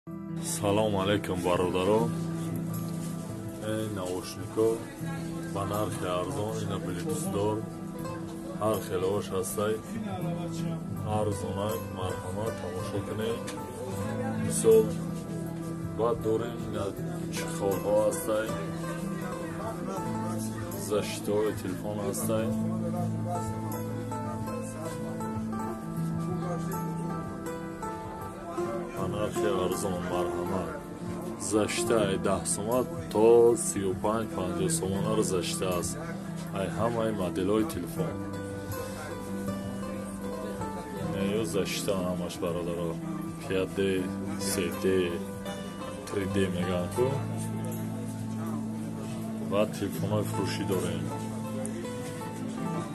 Салом алейкум, бародарон. Наушникҳо ба нархи арзон, ина блютуздор, ҳар хелош ҳастай, арзонак, марҳамат, тамошо кунед. Мисол, баъд дорем ина чехолҳо ҳастай, защитаҳои телефон ҳастай. Ба нархи арзон, марҳамат. Защита ай 10 сомон то 35-50 сомонаро защита аст. Ай ҳамаи моделҳои телефон. Ё защита ҳамаш, бародаро. 5D, 3D, 3D мегӯянд ку. Баъд телефонҳои фурӯшӣ дорем.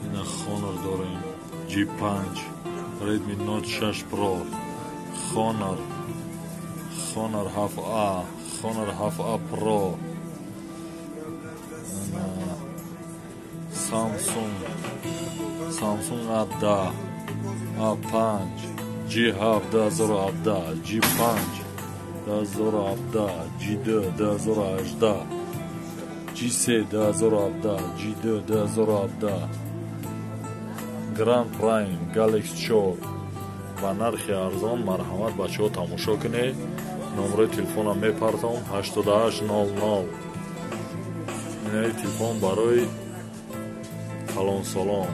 Ина Honor дорем, G5, Redmi Note 6 Pro, Honor, Honor 7A, Honor 7A Pro, Samsung, Samsung A10, A5, G7 2017, G5 2017, G2 2018, G3 2017, G2 2017, Grand Prime Galaxy 4 ба нархи арзон, марҳамат, бачаҳо, тамошо кунед. Номерои телефонам мепартом 8800. Инаи телефон барои калонсолон.